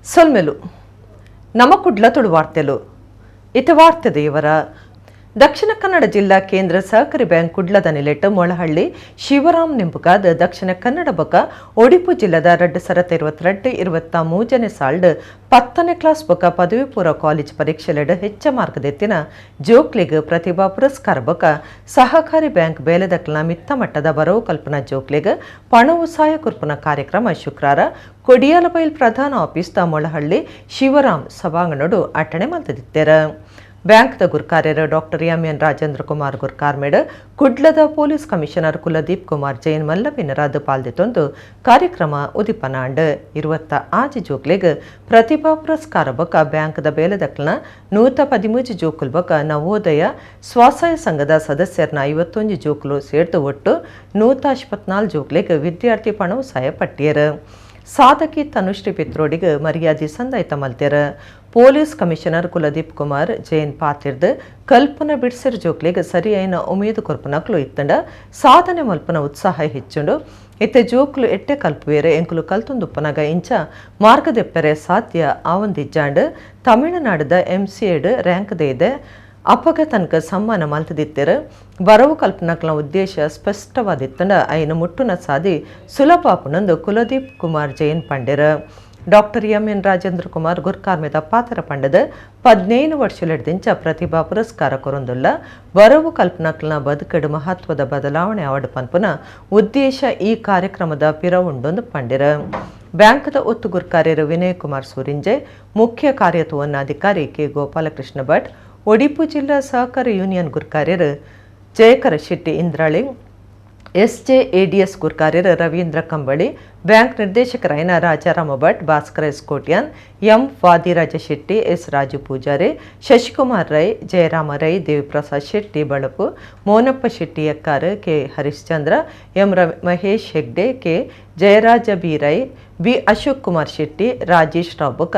ಸೊಲ್ಮೆಲು ನಮ್ಮ ಕುಡ್ಲ ತುಳು ವಾರ್ತೆಲು ಇತ ವಾರ್ತೆ ದೇವರ. ದಕ್ಷಿಣ ಕನ್ನಡ ಜಿಲ್ಲಾ ಕೇಂದ್ರ ಸಹಕಾರಿ ಬ್ಯಾಂಕ್ ಕುಡ್ಲದ ನಿಲೆಟ್ ಮೊಳಹಳ್ಳಿ ಶಿವರಾಮ್ ನಿಂಬುಗಾದ್ ದಕ್ಷಿಣ ಕನ್ನಡ ಬೊಕ ಒಡಿಪು ಜಿಲ್ಲಾದ 2022-23ನೇ ಸಾಲ್ಡ್ 10ನೇ ಕ್ಲಾಸ್ ಬೊಕ ಪದವಿ ಪೂರ್ವ ಕಾಲೇಜ್ ಪರೀಕ್ಷೆಲೆಡ್ ಹೆಚ್ಚ ಮಾರ್ಕ್ ದೆತ್ತಿನ ಜೋಕ್ಲೆಗ್ ಪ್ರತಿಭಾ ಪುರಸ್ಕಾರ ಬೊಕ ಸಹಕಾರಿ ಬ್ಯಾಂಕ್ ಬೇಲೆದಕ್ಲನ ಮಿತ್ತ ಮಟ್ಟದ ಬರವು ಕಲ್ಪನಾ ಜೋಕ್ಲೆಗ್ ಪಣವು ಸಹಾಯ ಕೊರ್ಪುನ ಕಾರ್ಯಕ್ರಮ ಶುಕ್ರಾರ ಕೊಡಿಯಾಲಬೈಲ್ ಪ್ರಧಾನ ಆಫೀಸ್ ದ Molahalli Shivaram ಸಭಾಂಗಣಡು ಅಟ್ಟಣೆ ಮಲ್ತದಿತ್ತೆರ್. ಬ್ಯಾಂಕ್ದ ಗುರ್ಕಾರ್ಯರು doctor M N Rajendra Kumar ಗುರ್ಕಾರ್ಮೆಡ್ ಕುಡ್ಲದ ಪೊಲೀಸ್ ಕಮಿಷನರ್ ಕುಲದೀಪ್ ಕುಮಾರ್ ಜೈನ್ ಮಲ್ಲಬಿನರಾದ್ ಪಾಲ್ದಿತ್ತೊಂದು ಕಾರ್ಯಕ್ರಮ ಉದಿಪನಾಂಡ್. 26 ಜೋಕ್ಲೆಗ್ ಪ್ರತಿಭಾ ಪುರಸ್ಕಾರ ಬೊಕ ಬ್ಯಾಂಕ್ದ ಬೇಲೆದಕ್ಲನ 113 ಜೋಕುಲ್ ಬೊಕ ನವೋದಯ ಸ್ವಾಸಯ ಸಂಘದ ಸದಸ್ಯರ್ನ 51 ಜೋಕುಲು ಸೇರ್ದು ಒಟ್ಟು 124 ಜೋಕ್ಲೆಗ್ ವಿದ್ಯಾರ್ಥಿ ಪಣವು ಸಹಾಯ ಪಟ್ಟಿಯರು. ಸಾಧಕಿ ತನುಶ್ರೀ ಪಿತ್ರೋಡಿಗ್ ಮರ್ಯಾದೆ ಸಂದಾಯ್ತ ಮಲ್ತೆರ್. ಪೊಲೀಸ್ ಕಮಿಷನರ್ ಕುಲದೀಪ್ ಕುಮಾರ್ ಜೈನ್ ಪಾತಿರ್ದ್ ಕಲ್ಪನ ಬಿಡ್ಸೆರ್ ಜೋಕ್ಲೆಗ್ ಸರಿಯಾಯಿನ ಉಮೇದು ಕೊರ್ಪುನಕ್ಲು ಇತ್ತಂಡ ಸಾಧನೆ ಮಲ್ಪನ ಉತ್ಸಾಹ ಹೆಚ್ಚುಂಡು. ಇತ್ತೆ ಜೋಕ್ಲು ಎಟ್ಟೆ ಕಲ್ಪುವೇರೆ ಎಂಕುಲು ಕಲ್ತೊಂದುಪ್ಪನಗ ಇಂಚ ಮಾರ್ಗದೆಪ್ಪರೆ ಸಾಧ್ಯ ಆವಂದಿಜ್ಜಾಂಡ್. ತಮಿಳುನಾಡುದ ಎಂಸಿಎಡ್ ರ್ಯಾಂಕ್ ದೇದೆ ಅಪಗ ತನಕ ಸಮ್ಮಾನ ಮಲ್ತದಿತ್ತೆರ್. ಬರವು ಕಲ್ಪನಕ್ಲ ಉದ್ದೇಶ ಸ್ಪಷ್ಟವಾದಿತ್ತಂಡ ಐನ ಮುಟ್ಟುನ ಸಾದಿ ಸುಲಭ ಆಪುನಂದು ಕುಲದೀಪ್ ಕುಮಾರ್ ಜೈನ್ ಪಂಡೆರ್. Doctor M N Rajendra Kumar ಗುರ್ಕಾರ್ಮೆದ ಪಾತ್ರ ಪಂಡದ 15 ವರ್ಷಲೆಡ್ದಿಂಚ ಪ್ರತಿಭಾ ಪುರಸ್ಕಾರ ಕೊರೊಂದುಲ್ಲ. ಬರವು ಕಲ್ಪನಕ್ಲನ ಬದುಕಡು ಮಹತ್ವದ ಬದಲಾವಣೆ ಆವಡ್ ಪನ್ಪುನ ಉದ್ದೇಶ ಈ ಕಾರ್ಯಕ್ರಮದ ಪಿರವುಂಡೊಂದು ಪಂಡೆರ್. ಬ್ಯಾಂಕ್ದ ಒತ್ತು ಗುರ್ಕಾರ್ಯರು ವಿನಯ್ ಕುಮಾರ್ ಸೂರಿಂಜೆ, ಮುಖ್ಯ ಕಾರ್ಯತುವನ್ನಾಧಿಕಾರಿ ಕೆ ಗೋಪಾಲಕೃಷ್ಣ ಭಟ್, ಒಡಿಪು ಜಿಲ್ಲಾ ಸಹಕಾರ ಯೂನಿಯನ್ ಗುರ್ಕಾರ್ಯರು ಜಯಕರ ಶೆಟ್ಟಿ ಇಂದ್ರಾಳಿ, ಎಸ್ಜೆಎಡಿಎಸ್ ಗುರ್ಕಾರ್ಯರು ರವೀಂದ್ರ ಕಂಬಳಿ, ಬ್ಯಾಂಕ್ ನಿರ್ದೇಶಕರಾಯನ Rajarama Bhat, Bhaskara S Kotian, M Vadiraja Shetty, S Raju Poojary, Shashikumar Rai, Jayarama Rai, Deviprasad Shetty Balapu, Monappa Shetty Ekkar, K Harishchandra, M Ravi Mahesh Hegde, K Jayaraja B Rai, B Ashok Kumar Shetty, Rajesh Rao ಬೊಕ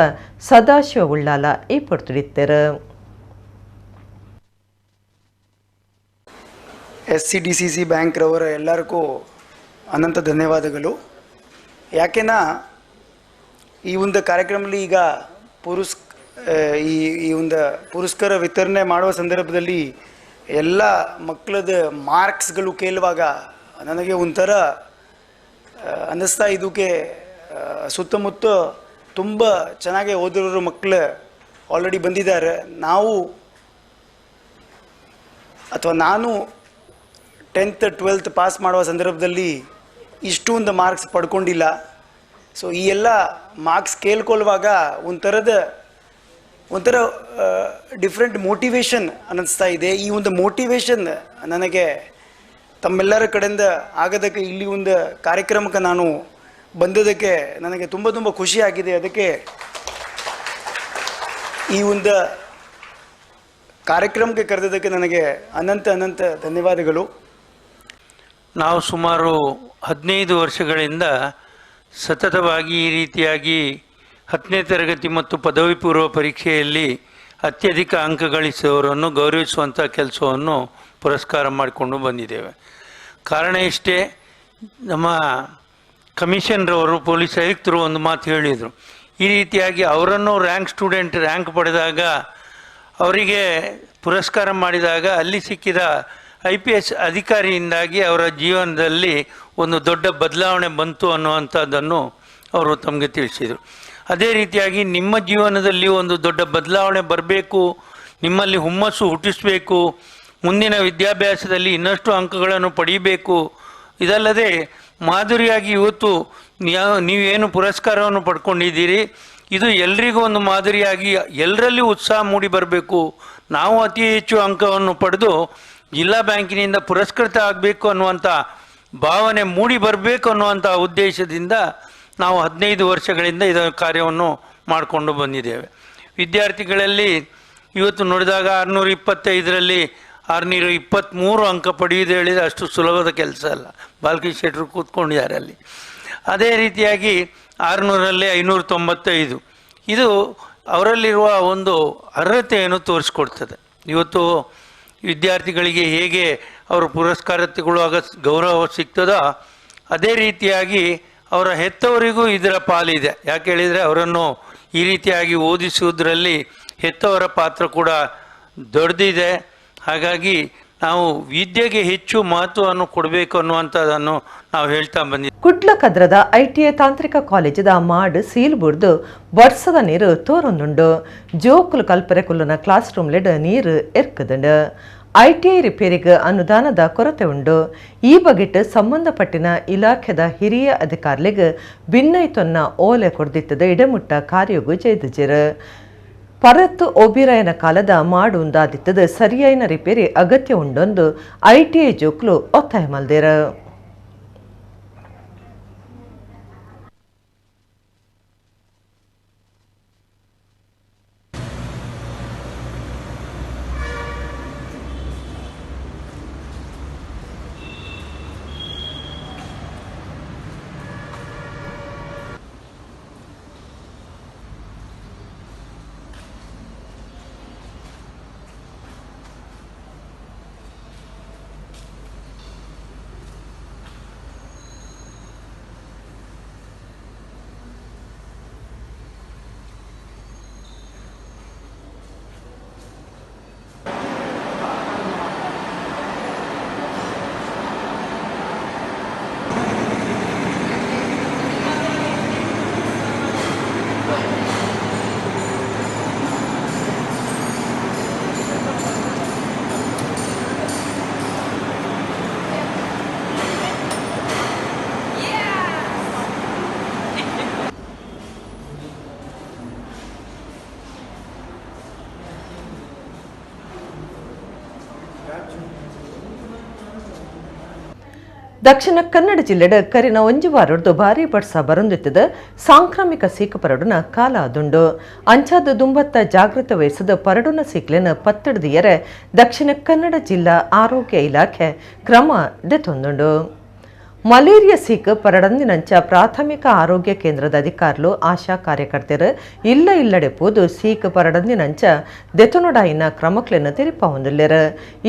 ಸದಾಶಿವ ಉಳ್ಳಾಲ ಈ ಪೊರ್ತುಡಿತ್ತೆರ್. S C D C C ಬ್ಯಾಂಕ್ರವರ ಎಲ್ಲರಿಗೂ ಅನಂತ ಧನ್ಯವಾದಗಳು. ಯಾಕೆನಾ ಈ ಒಂದು ಕಾರ್ಯಕ್ರಮದಲ್ಲಿ ಈಗ ಪುರಸ್ ಈ ಈ ಒಂದು ಪುರಸ್ಕಾರ ವಿತರಣೆ ಮಾಡುವ ಸಂದರ್ಭದಲ್ಲಿ ಎಲ್ಲ ಮಕ್ಕಳದ ಮಾರ್ಕ್ಸ್ಗಳು ಕೇಳುವಾಗ ನನಗೆ ಒಂಥರ ಅನ್ನಿಸ್ತಾ ಇದಕ್ಕೆ ಸುತ್ತಮುತ್ತ ತುಂಬ ಚೆನ್ನಾಗಿ ಓದಿರೋರು ಮಕ್ಕಳು ಆಲ್ರೆಡಿ ಬಂದಿದ್ದಾರೆ. ನಾವು ಅಥವಾ ನಾನು 10th 12th pass ಮಾಡುವ ಸಂದರ್ಭದಲ್ಲಿ ಇಷ್ಟೊಂದು ಮಾರ್ಕ್ಸ್ ಪಡ್ಕೊಂಡಿಲ್ಲ. ಸೊ ಈ ಎಲ್ಲ ಮಾರ್ಕ್ಸ್ ಕೇಳ್ಕೊಳ್ಳುವಾಗ ಒಂಥರ ಡಿಫ್ರೆಂಟ್ ಮೋಟಿವೇಶನ್ ಅನ್ನಿಸ್ತಾ ಇದೆ. ಈ ಒಂದು ಮೋಟಿವೇಶನ್ ನನಗೆ ತಮ್ಮೆಲ್ಲರ ಕಡೆಯಿಂದ ಆಗೋದಕ್ಕೆ, ಇಲ್ಲಿ ಒಂದು ಕಾರ್ಯಕ್ರಮಕ್ಕೆ ನಾನು ಬಂದದಕ್ಕೆ ನನಗೆ ತುಂಬ ತುಂಬ ಖುಷಿಯಾಗಿದೆ. ಅದಕ್ಕೆ ಈ ಒಂದು ಕಾರ್ಯಕ್ರಮಕ್ಕೆ ಕರೆದದಕ್ಕೆ ನನಗೆ ಅನಂತ ಅನಂತ ಧನ್ಯವಾದಗಳು. ನಾವು ಸುಮಾರು 15 ವರ್ಷಗಳಿಂದ ಸತತವಾಗಿ ಈ ರೀತಿಯಾಗಿ 10ನೇ ತರಗತಿ ಮತ್ತು ಪದವಿ ಪೂರ್ವ ಪರೀಕ್ಷೆಯಲ್ಲಿ ಅತ್ಯಧಿಕ ಅಂಕ ಗಳಿಸಿದವರನ್ನು ಗೌರವಿಸುವಂಥ ಕೆಲಸವನ್ನು ಪುರಸ್ಕಾರ ಮಾಡಿಕೊಂಡು ಬಂದಿದ್ದೇವೆ. ಕಾರಣ ಇಷ್ಟೇ, ನಮ್ಮ ಕಮಿಷನ್ರವರು, ಪೊಲೀಸ್ ಆಯುಕ್ತರು ಒಂದು ಮಾತು ಹೇಳಿದರು. ಈ ರೀತಿಯಾಗಿ ಅವರನ್ನು rank student rank ಪಡೆದಾಗ ಅವರಿಗೆ ಪುರಸ್ಕಾರ ಮಾಡಿದಾಗ ಅಲ್ಲಿ ಸಿಕ್ಕಿದ IPS ಅಧಿಕಾರಿಯಿಂದಾಗಿ ಅವರ ಜೀವನದಲ್ಲಿ ಒಂದು ದೊಡ್ಡ ಬದಲಾವಣೆ ಬಂತು ಅನ್ನುವಂಥದ್ದನ್ನು ಅವರು ತಮಗೆ ತಿಳಿಸಿದರು. ಅದೇ ರೀತಿಯಾಗಿ ನಿಮ್ಮ ಜೀವನದಲ್ಲಿ ಒಂದು ದೊಡ್ಡ ಬದಲಾವಣೆ ಬರಬೇಕು, ನಿಮ್ಮಲ್ಲಿ ಹುಮ್ಮಸ್ಸು ಹುಟ್ಟಿಸಬೇಕು, ಮುಂದಿನ ವಿದ್ಯಾಭ್ಯಾಸದಲ್ಲಿ ಇನ್ನಷ್ಟು ಅಂಕಗಳನ್ನು ಪಡೀಬೇಕು. ಇದಲ್ಲದೆ ಮಾದರಿಯಾಗಿ ಇವತ್ತು ನೀವೇನು ಪುರಸ್ಕಾರವನ್ನು ಪಡ್ಕೊಂಡಿದ್ದೀರಿ, ಇದು ಎಲ್ರಿಗೂ ಒಂದು ಮಾದರಿಯಾಗಿ ಎಲ್ಲರಲ್ಲಿ ಉತ್ಸಾಹ ಮೂಡಿ ಬರಬೇಕು. ನಾವು ಅತಿ ಹೆಚ್ಚು ಅಂಕವನ್ನು ಪಡೆದು ಜಿಲ್ಲಾ ಬ್ಯಾಂಕಿನಿಂದ ಪುರಸ್ಕೃತ ಆಗಬೇಕು ಅನ್ನುವಂಥ ಭಾವನೆ ಮೂಡಿ ಬರಬೇಕು ಅನ್ನುವಂಥ ಉದ್ದೇಶದಿಂದ ನಾವು 15 ವರ್ಷಗಳಿಂದ ಇದರ ಕಾರ್ಯವನ್ನು ಮಾಡಿಕೊಂಡು ಬಂದಿದ್ದೇವೆ. ವಿದ್ಯಾರ್ಥಿಗಳಲ್ಲಿ ಇವತ್ತು ನೋಡಿದಾಗ 625ರಲ್ಲಿ 623 ಅಂಕ ಪಡೆಯುವುದು ಹೇಳಿದರೆ ಅಷ್ಟು ಸುಲಭದ ಕೆಲಸ ಅಲ್ಲ. ಬಾಲಕೃಷ್ಣ ಶೆಟ್ಟರು ಕೂತ್ಕೊಂಡಿದ್ದಾರೆ ಅಲ್ಲಿ. ಅದೇ ರೀತಿಯಾಗಿ 600ರಲ್ಲಿ 595, ಇದು ಅವರಲ್ಲಿರುವ ಒಂದು ಅರ್ಹತೆಯನ್ನು ತೋರಿಸ್ಕೊಡ್ತದೆ. ಇವತ್ತು ವಿದ್ಯಾರ್ಥಿಗಳಿಗೆ ಹೇಗೆ ಅವರು ಪುರಸ್ಕಾರ ತಗೊಳ್ಳುವಾಗ ಗೌರವ ಸಿಗ್ತದೋ ಅದೇ ರೀತಿಯಾಗಿ ಅವರ ಹೆತ್ತವರಿಗೂ ಇದರ ಪಾಲಿದೆ. ಯಾಕೆ ಹೇಳಿದರೆ ಅವರನ್ನು ಈ ರೀತಿಯಾಗಿ ಓದಿಸುವುದರಲ್ಲಿ ಹೆತ್ತವರ ಪಾತ್ರ ಕೂಡ ದೊಡ್ಡದಿದೆ. ಹಾಗಾಗಿ ನಾವು ವಿದ್ಯೆಗೆ ಹೆಚ್ಚು ಮಹತ್ವವನ್ನು ಕೊಡಬೇಕು ಅನ್ನುವಂಥದ್ದನ್ನು ನಾವು ಹೇಳ್ತಾ ಬಂದಿದ್ದೀವಿ. ಕುಡ್ಲಕದ್ರದ ಐಟಿಐ ತಾಂತ್ರಿಕ ಕಾಲೇಜಿದ ಮಾಡ್ ಸೀಲ್ ಬುಡ್ದು ಬರ್ಸದ ನೀರು ತೋರೊಂದುಂಡು. ಜೋಕುಲು ಕಲ್ಪರೆ ಕುಲ್ಲುನ class room LED ನೀರು ಎರ್ಕದುಂಡು. ಐಟಿಐ ರಿಪೇರಿಗೆ ಅನುದಾನದ ಕೊರತೆ ಉಂಡು. ಈ ಬಗೆಟ್ ಸಂಬಂಧಪಟ್ಟಿನ ಇಲಾಖೆದ ಹಿರಿಯ ಅಧಿಕಾರಿಗಳಿಗೆ ಭಿನ್ನೈತೊನ್ನ ಓಲೆ ಕೊಡ್ದಿತ್ತದ ಇಡಮುಟ್ಟ ಕಾರ್ಯಗೂ ಜೈದಿಜಿರು. ಪರತ್ತು ಒಬಿರಾಯನ ಕಾಲದ ಮಾಡು ಉಂದಾದಿತ್ತದ ಸರಿಯಾಯಿನ ರಿಪೇರಿ ಅಗತ್ಯ ಉಂಡೊಂದು ಐಟಿಐ ಜೋಕ್ಲು ಒತ್ತಾಯ ಮಲ್ದಿರ. ದಕ್ಷಿಣ ಕನ್ನಡ ಜಿಲ್ಲೆಡ್ ಕರಿನ ಒಂಜಿ ವಾರೊಡ್ದು ಭಾರಿ ಬಡ್ಸ ಬರೊಂದಿತ್ತದ ಸಾಂಕ್ರಾಮಿಕ ಸೀಕು ಪರಡುನ ಕಾಲ ಅದುಂಡು. ಅಂಚಾದ ದುಂಬತ್ತ ಜಾಗೃತ ವಹಿಸದ ಪರಡುನ ಸೀಕ್ಲೆನ್ ಪತ್ತಡ್ದಿಯರೆ ದಕ್ಷಿಣ ಕನ್ನಡ ಜಿಲ್ಲಾ ಆರೋಗ್ಯ ಇಲಾಖೆ ಕ್ರಮ ದೆತೊಂದುಂಡು. ಮಲೇರಿಯಾ ಸೀಕ್ ಪರಡಂದಿನಂಚ ಪ್ರಾಥಮಿಕ ಆರೋಗ್ಯ ಕೇಂದ್ರದ ಅಧಿಕಾರಿಲು ಆಶಾ ಕಾರ್ಯಕರ್ತರು ಇಲ್ಲ ಇಲ್ಲಡೆ ಪೋದು ಸೀಕ್ ಪರಡಂದಿನಂಚ ದೆತೊನೊಡಾಯಿನ ಕ್ರಮಕ್ಲೆನ್ ತೆರಿಪಾವೊಂದುಲ್ಲೆರ್.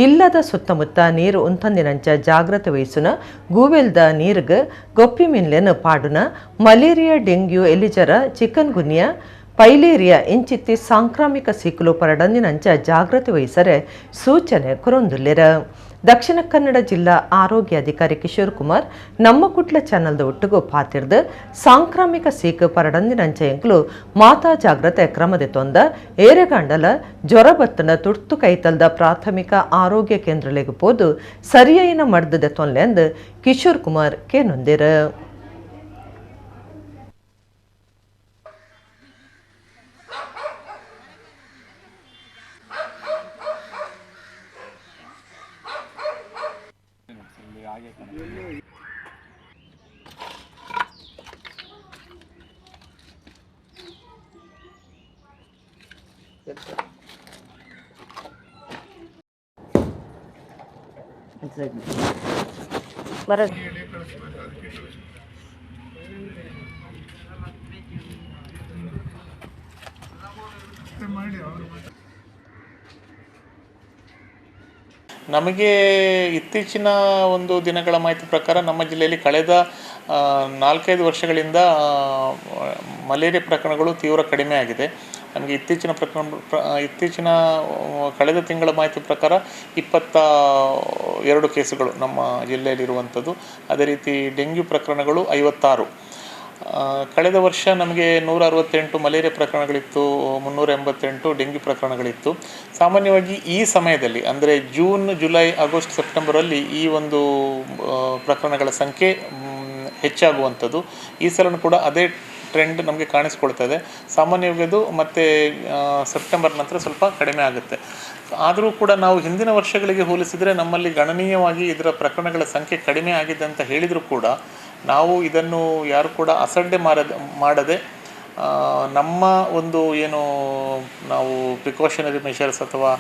ಇಲ್ಲದ ಸುತ್ತಮುತ್ತ ನೀರು ಉಂತಂದಿನಂಚ ಜಾಗ್ರತೆ ವಹಿಸುನ, ಗೂವೆಲ್ದ ನೀರ್ಗ್ ಗೊಪ್ಪಿ ಮೀನ್ಲೆನ್ ಪಾಡುನ, ಮಲೇರಿಯಾ, ಡೆಂಗ್ಯೂ, ಎಲಿಜರ, ಚಿಕನ್ ಗುನ್ಯಾ, ಪೈಲೇರಿಯಾ ಇಂಚಿತ್ತಿ ಸಾಂಕ್ರಾಮಿಕ ಸೀಕುಲು ಪರಡಂದಿನಂಚ ಜಾಗ್ರತೆ ವಹಿಸರೆ ಸೂಚನೆ ಕೊರೊಂದುಲ್ಲೆರ್. ದಕ್ಷಿಣ ಕನ್ನಡ ಜಿಲ್ಲಾ ಆರೋಗ್ಯ ಅಧಿಕಾರಿ ಕಿಶೋರ್ ಕುಮಾರ್ ನಮ್ಮ ಕುಟ್ಲ ಚಾನಲ್ದ ಒಟ್ಟುಗು ಪಾತಿರ್ದು ಸಾಂಕ್ರಾಮಿಕ ಸೀಕು ಪರಡಂದಿನಂಚ ಎಂಕ್ಲು ಮಾತಾ ಜಾಗ್ರತೆ ಕ್ರಮದ ತೊಂದ ಏರೆಗಂಡಲ ಜ್ವರ ಬತ್ತನ ತುರ್ತು ಕೈತಲ್ದ ಪ್ರಾಥಮಿಕ ಆರೋಗ್ಯ ಕೇಂದ್ರಲೆಗ್ ಪೋದು ಸರಿಯೈನ ಮಡ್ದದ ತೊನ್ಲೆಂದು ಕಿಶೋರ್ ಕುಮಾರ್ ಕೇನೊಂದಿರ. ನಮಗೆ ಇತ್ತೀಚಿನ ಒಂದು ದಿನಗಳ ಮಾಹಿತಿ ಪ್ರಕಾರ ನಮ್ಮ ಜಿಲ್ಲೆಯಲ್ಲಿ ಕಳೆದ 4-5 ವರ್ಷಗಳಿಂದ ಮಲೇರಿಯಾ ಪ್ರಕರಣಗಳು ತೀವ್ರ ಕಡಿಮೆ ಆಗಿದೆ. ನಮಗೆ ಇತ್ತೀಚಿನ ಕಳೆದ ತಿಂಗಳ ಮಾಹಿತಿ ಪ್ರಕಾರ 22 ಕೇಸುಗಳು ನಮ್ಮ ಜಿಲ್ಲೆಯಲ್ಲಿರುವಂಥದ್ದು. ಅದೇ ರೀತಿ ಡೆಂಗ್ಯೂ ಪ್ರಕರಣಗಳು 56. ಕಳೆದ ವರ್ಷ ನಮಗೆ 168 ಮಲೇರಿಯಾ ಪ್ರಕರಣಗಳಿತ್ತು, 388 ಡೆಂಗ್ಯೂ ಪ್ರಕರಣಗಳಿತ್ತು. ಸಾಮಾನ್ಯವಾಗಿ ಈ ಸಮಯದಲ್ಲಿ ಅಂದರೆ June, July, August, ಸೆಪ್ಟೆಂಬರಲ್ಲಿ ಈ ಒಂದು ಪ್ರಕರಣಗಳ ಸಂಖ್ಯೆ ಹೆಚ್ಚಾಗುವಂಥದ್ದು. ಈ ಸಲನೂ ಕೂಡ ಅದೇ ಟ್ರೆಂಡ್ ನಮಗೆ ಕಾಣಿಸ್ಕೊಳ್ತದೆ. ಸಾಮಾನ್ಯವಾಗಿ ಅದು ಮತ್ತು ಸೆಪ್ಟೆಂಬರ್ ನಂತರ ಸ್ವಲ್ಪ ಕಡಿಮೆ ಆಗುತ್ತೆ. ಆದರೂ ಕೂಡ ನಾವು ಹಿಂದಿನ ವರ್ಷಗಳಿಗೆ ಹೋಲಿಸಿದರೆ ನಮ್ಮಲ್ಲಿ ಗಣನೀಯವಾಗಿ ಇದರ ಪ್ರಕರಣಗಳ ಸಂಖ್ಯೆ ಕಡಿಮೆ ಆಗಿದೆ ಅಂತ ಹೇಳಿದರೂ ಕೂಡ ನಾವು ಇದನ್ನು ಯಾರು ಕೂಡ ಅಸಡ್ಡೆ ಮಾಡದೆ ನಮ್ಮ ಒಂದು ಏನು ನಾವು ಪ್ರಿಕಾಷನರಿ ಮೆಷರ್ಸ್ ಅಥವಾ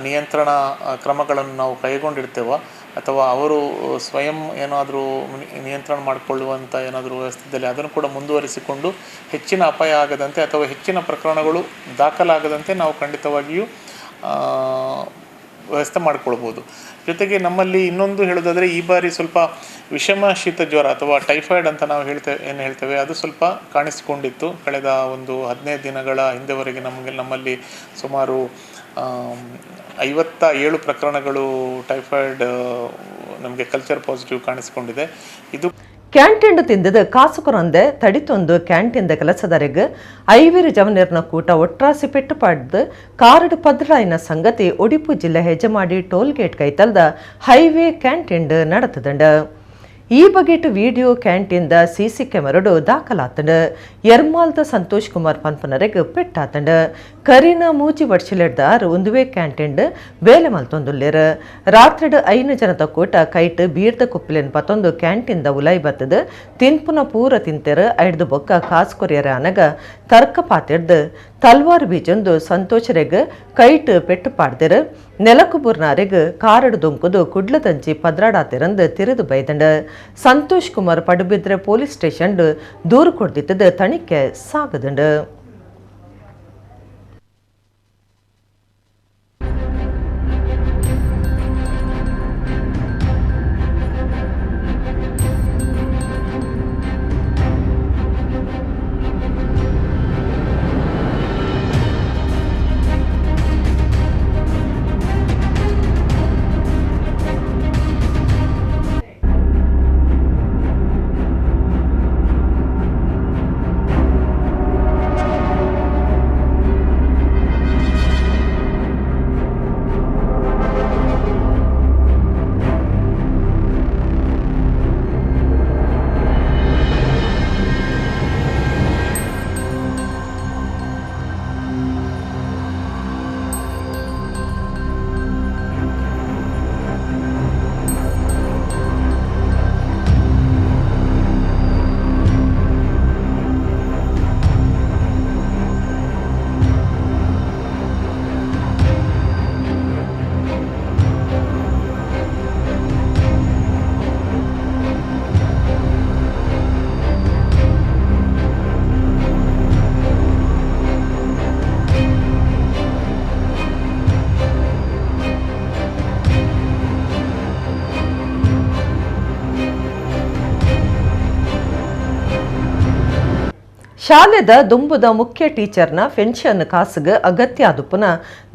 ನಿಯಂತ್ರಣ ಕ್ರಮಗಳನ್ನು ನಾವು ಕೈಗೊಂಡಿರ್ತೇವೋ ಅಥವಾ ಅವರು ಸ್ವಯಂ ಏನಾದರೂ ನಿಯಂತ್ರಣ ಮಾಡಿಕೊಳ್ಳುವಂಥ ಏನಾದರೂ ವ್ಯವಸ್ಥೆಯಲ್ಲಿ ಅದನ್ನು ಕೂಡ ಮುಂದುವರಿಸಿಕೊಂಡು ಹೆಚ್ಚಿನ ಅಪಾಯ ಆಗದಂತೆ ಅಥವಾ ಹೆಚ್ಚಿನ ಪ್ರಕರಣಗಳು ದಾಖಲಾಗದಂತೆ ನಾವು ಖಂಡಿತವಾಗಿಯೂ ವ್ಯವಸ್ಥೆ ಮಾಡಿಕೊಳ್ಬೋದು. ಜೊತೆಗೆ ನಮ್ಮಲ್ಲಿ ಇನ್ನೊಂದು ಹೇಳೋದಾದರೆ, ಈ ಬಾರಿ ಸ್ವಲ್ಪ ವಿಷಮ ಶೀತ ಜ್ವರ ಅಥವಾ ಟೈಫಾಯ್ಡ್ ಅಂತ ನಾವು ಏನು ಹೇಳ್ತೇವೆ ಅದು ಸ್ವಲ್ಪ ಕಾಣಿಸಿಕೊಂಡಿತ್ತು. ಕಳೆದ ಒಂದು 15 ದಿನಗಳ ಹಿಂದೆವರೆಗೆ ನಮ್ಮಲ್ಲಿ ಸುಮಾರು 57 ಪ್ರಕರಣಗಳು ಟೈಫಾಯ್ಡ್ ನಮಗೆ ಕಲ್ಚರ್ ಪಾಸಿಟಿವ್ ಕಾಣಿಸಿಕೊಂಡಿದೆ. ಇದು ಕ್ಯಾಂಟೀನ್ ತಿಂದದ ಕಾಸುಕೊರಂದೆ ತಡಿತೊಂದು ಕ್ಯಾಂಟೀನ್ದ ಕೆಲಸದರೆಗ್ ಐವೇರು ಜವನಿರ್ನ ಕೂಟ ಒಟ್ರಾಸಿ ಪೆಟ್ಟು ಪಾಡ್ದು ಕಾರಡು ಪದ್ರಾಯಿನ ಸಂಗತಿ ಒಡಿಪು ಜಿಲ್ಲೆ ಹೆಜಮಾಡಿ ಟೋಲ್ ಗೇಟ್ ಕೈತಲ್ದ ಹೈವೇ ಕ್ಯಾಂಟೀನ್ நடத்துதுண்டு. ಈ ಬಗೆಟ್ ವಿಡಿಯೋ ಕ್ಯಾಂಟೀನ್ದ ಸಿಸಿ ಕ್ಯಾಮರಡು ದಾಖಲಾತಂಡು. ಎರ್ಮಾಲ್ದ ಸಂತೋಷ್ ಕುಮಾರ್ ಪನ್ಪನರೆಗ್ ಪೆಟ್ಟಾತಂಡು. ಕರೀನಾ ಮೂಜಿ ವರ್ಷಲೆಡ್ದಾರ್ ಒಂದುವೇ ಕ್ಯಾಂಟೀನ್ ಬೇಲೆ ಮಲ್ತೊಂದುಲ್ಲೇರು. ರಾತ್ರಿಡ್ 5 ಜನದ ಕೂಟ ಕೈಟ್ ಬೀರ್ದ ಕುಪ್ಪಿಲೆನ್ ಪತ್ತೊಂದು ಕ್ಯಾಂಟೀನ್ದ ಉಲೈ ಬತ್ತದು ತಿನ್ಪುನ ಪೂರ ತಿಂತೆರು. ಐಡ್ದು ಬೊಕ್ಕ ಕಾಸು ಕೊರಿಯರ ಅನಗ ತರ್ಕ ಪಾತಿಡ್ದು ತಲ್ವಾರ್ ಬೀಜೊಂದು ಸಂತೋಷರೆಗ್ ಕೈಟ್ ಪೆಟ್ಟು ಪಾಡ್ದೆರು. ನೆಲಕುಬುರ್ನಾರೆಗ್ ಕಾರಡು ದೊಂಕುದು ಕುಡ್ಲದಂಚಿ ಪದ್ರಾಡಾತಿರಂದು ತಿರುದು ಬೈದಂಡು. ಸಂತೋಷ್ ಕುಮಾರ್ ಪಡುಬಿದ್ರೆ ಪೊಲೀಸ್ ಸ್ಟೇಷನ್ ದೂರು ಕೊಡ್ದಿತ್ತದು ತನಿಖೆ ಸಾಗದಂಡು. ಶಾಲೆದ ದುಂಬುದ ಮುಖ್ಯ ಟೀಚರ್ನ ಪೆನ್ಷನ್ ಕಾಸುಗೆ ಅಗತ್ಯ ಆದುಪ್ಪುನ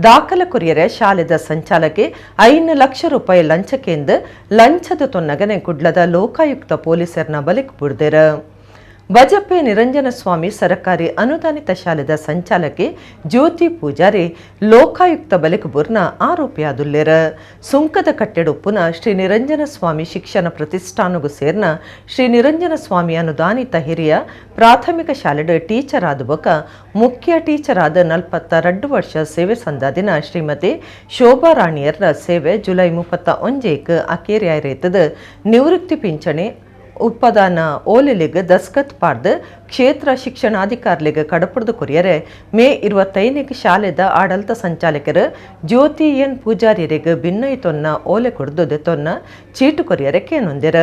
ದಾಖಲೆ ಕೊರಿಯರೆ ಶಾಲೆದ ಸಂಚಾಲಕಿ 5 ಲಕ್ಷ ರೂಪಾಯಿ ಲಂಚಕ್ಕೆಂದು ಲಂಚದ ತೊನ್ನಗನೆ ಕುಡ್ಲದ ಲೋಕಾಯುಕ್ತ ಪೊಲೀಸರ್ನ ಬಲಿಕ್ ಬುಡ್ದೆರು. ಬಜಪೆ ನಿರಂಜನ ಸ್ವಾಮಿ ಸರಕಾರಿ ಅನುದಾನಿತ ಶಾಲೆದ ಸಂಚಾಲಕಿ ಜ್ಯೋತಿ ಪೂಜಾರಿ ಲೋಕಾಯುಕ್ತ ಬಲಿಕಬುರ್ನ ಆರೋಪಿಯಾದುಲ್ಲೇರ. ಸುಂಕದ ಕಟ್ಟೆಡುಪ್ಪುನ ಶ್ರೀ ನಿರಂಜನ ಸ್ವಾಮಿ ಶಿಕ್ಷಣ ಪ್ರತಿಷ್ಠಾನಗೂ ಸೇರ್ನ ಶ್ರೀ ನಿರಂಜನ ಸ್ವಾಮಿ ಅನುದಾನಿತ ಹಿರಿಯ ಪ್ರಾಥಮಿಕ ಶಾಲೆಡ್ ಟೀಚರ್ ಆದ ಬೊಕ ಮುಖ್ಯ ಟೀಚರ್ ಆದ 42 ವರ್ಷ ಸೇವೆ ಸಂದಾದಿನ ಶ್ರೀಮತಿ ಶೋಭಾ ರಾಣಿಯರ ಸೇವೆ ಜುಲೈ 31 ಅಕೇರಿಯಾಯಿತದ ನಿವೃತ್ತಿ ಪಿಂಚಣಿ ಉತ್ಪಾದನ ಓಲೆಲಿಗ್ ದಸ್ಕತ್ ಪಾಡ್ದು ಕ್ಷೇತ್ರ ಶಿಕ್ಷಣಾಧಿಕಾರಿಲಿಗೆ ಕಡಪುಡ್ದು ಕೊರಿಯರೆ ಮೇ 25 ಶಾಲೆದ ಆಡಳಿತ ಸಂಚಾಲಕರು ಜ್ಯೋತಿ ಎನ್ ಪೂಜಾರಿಯರಿಗೆ ಭಿನ್ನಯಿತೊನ್ನ ಓಲೆ ಕೊಡ್ದು ದೆತೊನ್ನ ಚೀಟು ಕೊರಿಯರೆ ಕೇನೊಂದಿರ.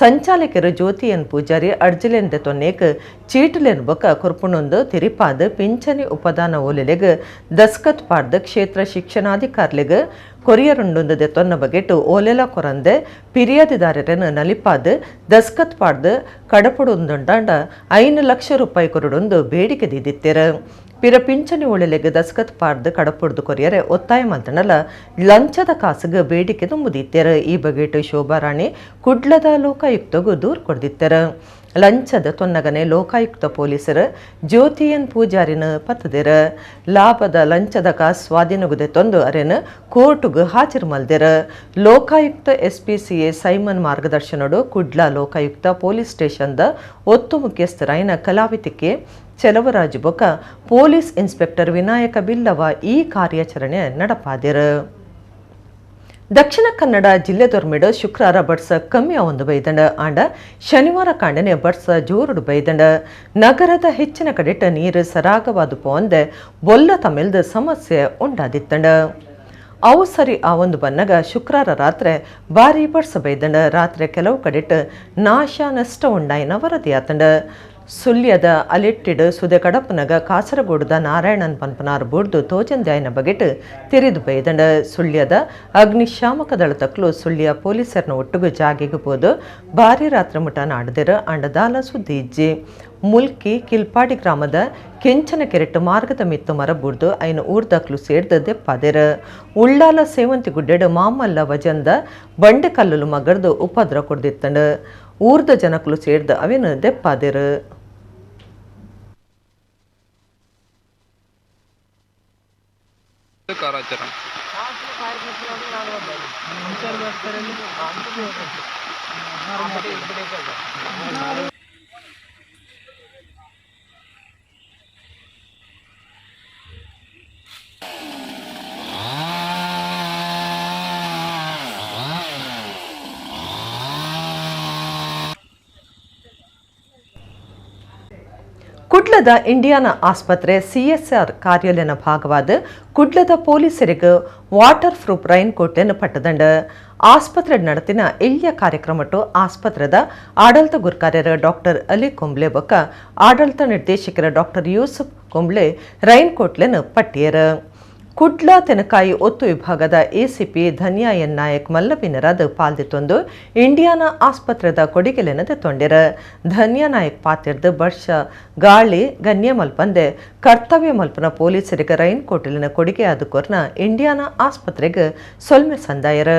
ಸಂಚಾಲಕರು ಜ್ಯೋತಿ ಎನ್ ಪೂಜಾರಿ ಅರ್ಜಿಲೆನ್ ದೆತೊನ್ನೇಕ್ ಚೀಟುಲೆನ್ ಬೊಕ ಕೊರ್ಪುಣೊಂದು ತಿರಿಪಾದ ಪಿಂಚಣಿ ಉಪದಾನ ಓಲೆಲಿಗ್ ದಸ್ಕತ್ ಪಾಡ್ದು ಕ್ಷೇತ್ರ ಶಿಕ್ಷಣಾಧಿಕಾರಿಲಿಗೆ ಕೊರಿಯರುಂಡೊಂದು ದೆತೊನ್ನ ಬಗೆಟು ಓಲೆಲ ಕೊರಂದೆ ಪಿರಿಯಾದಿದಾರರನ್ನು ನಲಿಪಾದು ದಸ್ಕತ್ ಪಾಡ್ದು ಕಡಪುಡೊಂದುಂಡಾಂಡ 5 ಲಕ್ಷ ರೂಪಾಯಿ ಕೊರಡೊಂದು ಬೇಡಿಕೆ ದಿದ್ದಿತ್ತೆರ. ಪಿರ ಪಿಂಚಣಿ ಒಳೆಲೆಗ್ ದಸ್ಕತ್ ಪಾಡ್ದು ಕಡಪುಡ್ದು ಕೊರಿಯರೆ ಒತ್ತಾಯ ಮಲ್ತನಲ ಲಂಚದ ಕಾಸುಗೆ ಬೇಡಿಕೆ ತುಂಬುದಿತ್ತೆರ. ಈ ಬಗೆಟು ಶೋಭಾರಾಣಿ ಕುಡ್ಲದ ಲೋಕಾಯುಕ್ತಗೂ ದೂರು ಕೊಡ್ದಿತ್ತೆರ. ಲಂಚದ ತೊನ್ನಗನೆ ಲೋಕಾಯುಕ್ತ ಪೊಲೀಸರು ಜ್ಯೋತಿಯನ್ ಪೂಜಾರಿನ ಪತ್ತದಿರ. ಲಾಭದ ಲಂಚದ ಕಾಸು ಸ್ವಾಧೀನಗುದೆ ತೊಂದು ಅರೆನ ಕೋರ್ಟುಗು ಹಾಜರು ಮಲ್ದಿರ. ಲೋಕಾಯುಕ್ತ ಎಸ್ಪಿಸಿಎ ಸೈಮನ್ ಮಾರ್ಗದರ್ಶನಡು ಕುಡ್ಲ ಲೋಕಾಯುಕ್ತ ಪೊಲೀಸ್ ಸ್ಟೇಷನ್ದ ಒತ್ತು ಮುಖ್ಯಸ್ಥರಾಯಿನ ಕಲಾವಿತಿಕೆ ಚೆಲವರಾಜು ಬೊಕ ಪೊಲೀಸ್ ಇನ್ಸ್ಪೆಕ್ಟರ್ ವಿನಾಯಕ ಬಿಲ್ಲವ ಈ ಕಾರ್ಯಾಚರಣೆ ನಡಪಾದಿರ. ದಕ್ಷಿಣ ಕನ್ನಡ ಜಿಲ್ಲೆದೊರ್ಮಿಡು ಶುಕ್ರವಾರ ಬಡ್ಸ ಕಮ್ಮಿ ಒಂದು ಬೈದಂಡ ಆಂಡ ಶನಿವಾರ ಕಾಂಡನೆ ಬಡ್ಸ ಜೋರುಡು ಬೈದಂಡ. ನಗರದ ಹೆಚ್ಚಿನ ಕಡೆಟ ನೀರು ಸರಾಗವಾದ ಪೋಂದೆ ಬೊಲ್ಲ ತಮಿಳ್ದ ಸಮಸ್ಯೆ ಉಂಡಾದಿತ್ತಂಡ. ಅವು ಸರಿ ಆ ಒಂದು ಬನ್ನಗ ಶುಕ್ರವಾರ ರಾತ್ರಿ ಭಾರಿ ಬಡ್ಸ ಬೈದಂಡ. ರಾತ್ರಿ ಕೆಲವು ಕಡೆಟ ನಾಶ ನಷ್ಟ ಉಂಡಾಯಿನ ವರದಿಯಾತಂಡ. ಸುಳ್ಯದ ಅಲೆಟ್ಟಿಡ್ ಸುದೆ ಕಡಪನಗ ಕಾಸರಗೋಡುದ ನಾರಾಯಣನ್ ಪನ್ಪನಾರ್ ಬೂರ್ದು ತೋಜಂದ್ಯಾಯನ ಬಗೆಟ್ ತಿರಿದು ಬೈದಂಡ. ಸುಳ್ಯದ ಅಗ್ನಿಶಾಮಕ ದಳತಕ್ಲು ಸುಳ್ಯ ಪೊಲೀಸರ್ನ ಒಟ್ಟುಗು ಜಾಗೆಗೆ ಪೋದು ಭಾರಿ ರಾತ್ರಿ ಮುಟ ನಾಡದಿರು ಅಂಡದಾಲ ಸುದ್ದಿ ಇಜ್ಜಿ. ಮುಲ್ಕಿ ಕಿಲ್ಪಾಡಿ ಗ್ರಾಮದ ಕೆಂಚನ ಕೆರೆಟ್ಟು ಮಾರ್ಗದ ಮಿತ್ತು ಮರ ಬೂರ್ದು ಐನ ಊರ್ದಕ್ಲು ಸೇರ್ದು ದೆಪ್ಪಾದೆರು. ಉಳ್ಳಾಲ ಸೇವಂತಿ ಗುಡ್ಡೆಡು ಮಾಮಲ್ಲ ವಜಂದ ಬಂಡೆ ಕಲ್ಲುಲು ಮಗರ್ದು ಉಪದ್ರ ಕೊಡ್ದಿತ್ತಂಡು. ಊರ್ದ ಜನಕ್ಲು ಸೇರ್ದು ಅವೇನು ದೆಪ್ಪಾದೆರು. ಕುಡ್ಲದ ಇಂಡಿಯಾನ ಆಸ್ಪತ್ರೆ ಸಿಎಸ್ಆರ್ ಕಾರ್ಯಾಲಯನ ಭಾಗವಾದ ಕುಡ್ಲದ ಪೊಲೀಸರಿಗೆ water proof rain ಕೋಟ್ಲೆನ್ ಪಟ್ಟದಂಡ. ಆಸ್ಪತ್ರೆ ನಡೆತಿನ ಎಲ್ಯ ಕಾರ್ಯಕ್ರಮಟ್ಟು ಆಸ್ಪತ್ರೆದ ಆಡಳಿತ ಗುರ್ಕಾರ್ಯರ ಡಾಕ್ಟರ್ ಅಲಿ ಕುಂಬ್ಳೆ ಬೊಕ್ಕ ಆಡಳಿತ ನಿರ್ದೇಶಕರ ಡಾಕ್ಟರ್ ಯೂಸುಫ್ ಕುಂಬ್ಳೆ ರೈನ್ ಕೋಟ್ಲೆನ್ ಪಟ್ಟಿಯರು. ಕುಡ್ಲ ತೆನಕಾಯಿ ಒತ್ತು ವಿಭಾಗದ ಎಸಿಪಿ ಧನ್ಯಾ ಎನ್ ನಾಯಕ್ ಮಲ್ಲಬಿನರಾದ ಪಾಲ್ದಿತ್ತೊಂದು ಇಂಡಿಯಾನ ಆಸ್ಪತ್ರೆದ ಕೊಡಿಗೆಲೆನದೆ ತೊಂಡಿರ. ಧನ್ಯಾ ನಾಯಕ್ ಪಾತಿರ್ದು ವರ್ಷ ಗಾಳಿ ಗಣ್ಯ ಮಲ್ಪಂದೆ ಕರ್ತವ್ಯ ಮಲ್ಪನ ಪೊಲೀಸರಿಗೆ ರೈನ್ ಕೋಟಲಿನ ಕೊಡುಗೆ ಆದಕೊರ್ನ ಇಂಡಿಯಾನ ಆಸ್ಪತ್ರೆಗೆ ಸೊಲ್ಮೆ ಸಂದಾಯರ.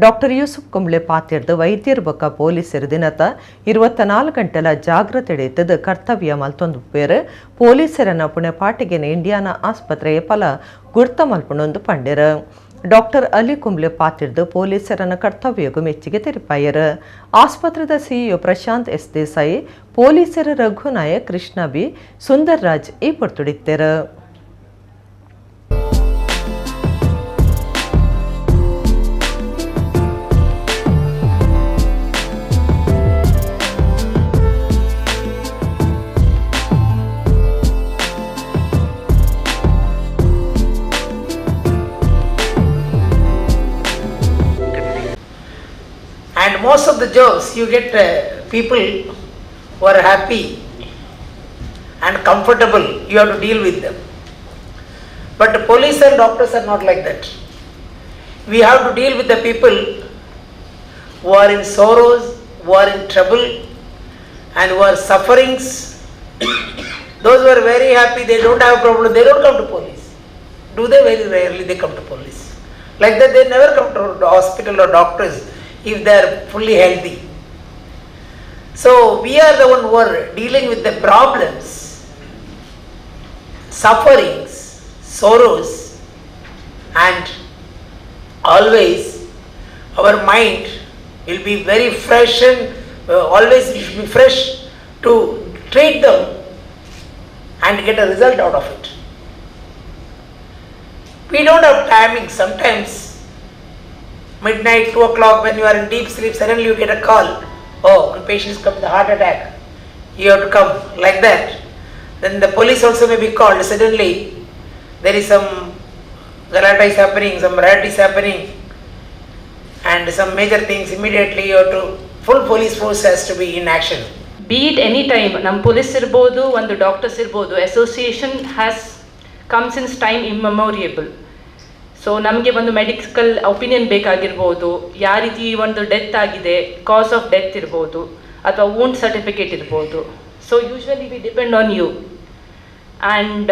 ಡಾಕ್ಟರ್ ಯೂಸುಫ್ ಕುಂಬ್ಳೆ ಪಾತಿರ್ದು ವೈದ್ಯರು ಬೊಕ್ಕ ಪೊಲೀಸರು ದಿನತ 24 ಗಂಟೆಲ ಜಾಗೃತೆ ಹಿಡಿತದ ಕರ್ತವ್ಯ ಮಲ್ತೊಂದು ಪೇರು ಪೊಲೀಸರನ್ನ ಪುಣೆ ಪಾಟಿಗೆನ ಇಂಡಿಯಾನ ಆಸ್ಪತ್ರೆಯ ಫಲ ಗುರ್ತ ಮಲ್ಪಣೊಂದು ಪಂಡೆರು. ಡಾಕ್ಟರ್ ಅಲಿ ಕುಂಬ್ಳೆ ಪಾತಿರ್ದು ಪೊಲೀಸರನ್ನ ಕರ್ತವ್ಯಗೂ ಮೆಚ್ಚುಗೆ ತೆರಿಪಾಯರು. ಆಸ್ಪತ್ರೆದ ಸಿಇಒ ಪ್ರಶಾಂತ್ ಎಸ್ ದೇಸಾಯಿ, ಪೊಲೀಸರ ರಘು ನಾಯಕ್, ಕೃಷ್ಣ ಬಿ, ಸುಂದರ್ ರಾಜ್ ಈ ಪೊರ್ತುಡಿತ್ತರು. And most of the jobs you get people who are happy and comfortable, you have to deal with them. But the police and doctors are not like that. We have to deal with the people who are in sorrows, who are in trouble and who are sufferings. Those who are very happy, they don't have problem, they don't come to police. Do they? Very rarely they come to police. Like that they never come to the hospital or doctors if they are fully healthy. So we are the one who are dealing with the problems, sufferings, sorrows, and always our mind will be very fresh and always we should be fresh to treat them and get a result out of it. We don't have timing. Sometimes midnight, 2 o'clock, when you are in deep sleep, suddenly you get a call. Oh, the patient has come with a heart attack. You have to come, like that. Then the police also may be called. Suddenly there is some galata is happening, some riot is happening, and some major things. Immediately you have to, full police force has to be in action. Be it any time, nam police irbodu, one doctors irbodu, association has come since time immemorial. So ನಮಗೆ ಒಂದು medical opinion ಬೇಕಾಗಿರ್ಬೋದು, ಯಾವ ರೀತಿ ಒಂದು death ಆಗಿದೆ, cause of death ಇರ್ಬೋದು, ಅಥವಾ wound certificate ಇರ್ಬೋದು. So usually we depend on you, and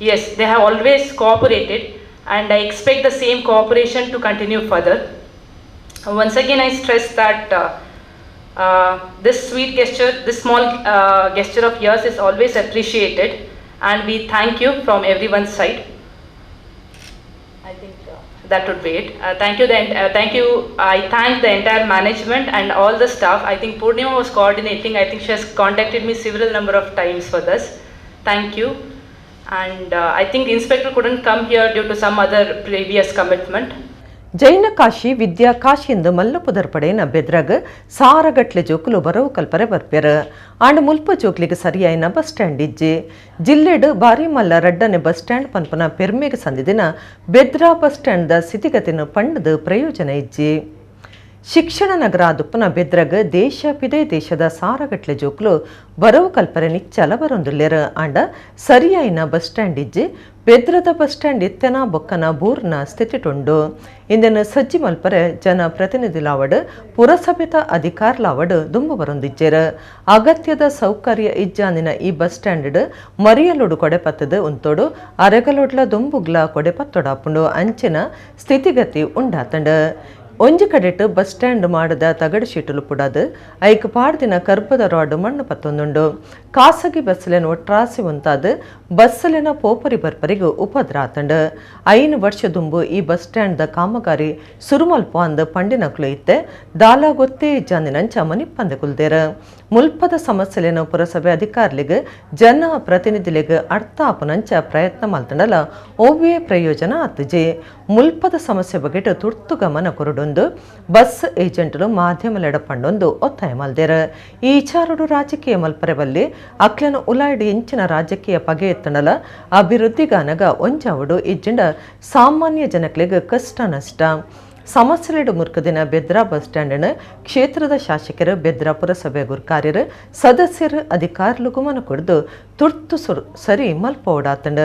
yes, they have always cooperated, and I expect the same cooperation to continue further. Once again I stress that this sweet gesture, this small gesture of yours is always appreciated, and we thank you from everyone's side. I think that would be it. Thank you. Thank you. I thank the entire management and all the staff. I think Purnima was coordinating. I think she has contacted me several number of times for this. Thank you. And I think inspector couldn't come here due to some other previous commitment. Jain Kashi ವಿದ್ಯಾ ಕಾಶಿ ಎಂದು ಮಲ್ಲಪುದರ್ ಪಡೆಯನ ಬೆದ್ರಾಗ ಸಾರಗಟ್ಲೆ ಜೋಕುಲು ಬರವು ಕಲ್ಪರೆ ಬರ್ಪೆರ್. ಆಂಡ ಮುಲ್ಪ ಜೋಕ್ಲಿಗೆ ಸರಿಯಾಯಿನ bus stand ಇಜ್ಜಿ. ಜಿಲ್ಲೆಡ್ ಬಾರಿ ಮಲ್ಲ ರಡ್ಡನೆ ಬಸ್ ಸ್ಟ್ಯಾಂಡ್ ಪನ್ಪನ ಪೆರ್ಮೆಗೆ ಸಂದಿದಿನ ಬೆದ್ರಾ ಬಸ್ ಸ್ಟ್ಯಾಂಡ್ the ಸ್ಥಿತಿಗತಿನ ಪಂಡದ ಪ್ರಯೋಜನ ಇಜ್ಜಿ. ಶಿಕ್ಷಣ ನಗರ ದುಪ್ಪನ ಬೆದ್ರಗ್ ದೇಶ ಪಿದೆ ದೇಶದ ಸಾರಗಟ್ಲೆ ಜೋಕ್ಲು ಬರವು ಕಲ್ಪರೆ ನಿಚ್ಚಲ ಬರೊಂದುಲ್ಲೆರ್ ಆಂಡ ಸರಿಯಾಯಿನ ಬಸ್ ಸ್ಟ್ಯಾಂಡ್ ಇಜ್ಜಿ ಬೆದ್ರದ ಬಸ್ ಸ್ಟ್ಯಾಂಡ್ ಇತ್ತೆನ ಬೊಕ್ಕನ ಬೂರ್ನ ಸ್ಥಿತಿಟುಂಡು. ಇಂದೆನ್ ಸಜ್ಜಿ ಮಲ್ಪರೆ ಜನ ಪ್ರತಿನಿಧಿಲಾವಡ್ ಪುರಸಭೆತ ಅಧಿಕಾರಲಾವಡ್ ದುಂಬು ಬರೊಂದಿಜ್ಜೆರ್. ಅಗತ್ಯದ ಸೌಕರ್ಯ ಇಜ್ಜಾನಿನ ಈ ಬಸ್ ಸ್ಟ್ಯಾಂಡ್ ಮರಿಯಲೊಡು ಕೊಡೆಪತ್ತದ ಉಂತೋಡು ಅರೆಗಲೊಡ್ಲ ದುಂಬುಗ್ಲ ಕೊಡೆಪತ್ತೊಡಾಪುಂಡು ಅಂಚಿನ ಸ್ಥಿತಿಗತಿ ಉಂಡಾತಂಡ್. ಒಂಜಿ ಕಡೆಟ್ ಬಸ್ ಸ್ಟ್ಯಾಂಡ್ ಮಾಡದ ತಗಡು ಶೀಟುಲು ಪುಡಾದು ಐಕ್ ಪಾಡ್ದಿನ ಕರ್ಬದ ರಾಡ್ ಮಣ್ಣು ಪತ್ತೊಂದುಂಡು. ಖಾಸಗಿ ಬಸ್ಲೆನ ಒಟ್ರಾಸಿ ಉಂತಾದ್ ಬಸ್ಲೆನ ಪೋಪರಿ ಬರ್ಪರಿಗ್ ಉಪದ್ರ ಆತಂಡ್. 5 ವರ್ಷ ದುಂಬು ಈ ಬಸ್ ಸ್ಟ್ಯಾಂಡ್ ದ ಕಾಮಗಾರಿ ಸುರುಮಲ್ಪ ಅಂದ್ ಪಂಡಿನಕ್ಲು ಇತ್ತೆ ದಾಲ ಗೊತ್ತೇ ಇಜ್ಜಾಂದಿನಂಚ ಮನಿಪ್ಪಂದೆ ಕುಲ್ದೆರ್. ಮುಲ್ಪದ ಸಮಸ್ಯೆಲೆನ ಪುರಸಭೆ ಅಧಿಕಾರಿಲೆಗ್ ಜನ ಪ್ರತಿನಿಧಿಲೆಗ್ ಅರ್ಥ ಆಪುನಂಚ ಪ್ರಯತ್ನ ಮಲ್ತಂಡಲ ಒವ್ವೇ ಪ್ರಯೋಜನ ಆತುಜಿ. ಮುಲ್ಪದ ಸಮಸ್ಯೆ ಬಗೆಟ್ ತುರ್ತು ಗಮನ ಕೊರಡೊಂದು ಬಸ್ ಏಜೆಂಟ್ಲು ಮಾಧ್ಯಮಲೆಡ ಪಂಡೊಂದು ಒತ್ತಾಯ ಮಲ್ದೆರ್. ಈ ವಿಚಾರಡು ರಾಜಕೀಯ ಮಲ್ಪರೆ ಬಲ್ಲಿ ಅಕ್ಲೆನ ಉಲಾಯ್ಡ್ ಎಂಚಿನ ರಾಜಕೀಯ ಪಗೆ ಎತ್ತಂಡಲ ಅಭಿವೃದ್ಧಿಗಾನಗ ಒಂಜಾವಡು ಇಜ್ಜಿಂಡ ಸಾಮಾನ್ಯ ಜನಕ್ಲೆಗ್ ಕಷ್ಟ ನಷ್ಟ. ಸಮಸ್ಯೆಲೆಡು ಮುರ್ಕದಿನ ಬೆದ್ರಾ ಬಸ್ ಸ್ಟ್ಯಾಂಡ್ ಕ್ಷೇತ್ರದ ಶಾಸಕರು ಬೆದ್ರಾ ಪುರಸಭೆ ಗುರ್ಕಾರ್ಯರು ಸದಸ್ಯರು ಅಧಿಕಾರಿಲು ಗಮನ ಕೊಡ್ದು ತುರ್ತು ಸರಿ ಮಲ್ಪೋಡಾತಂಡ್.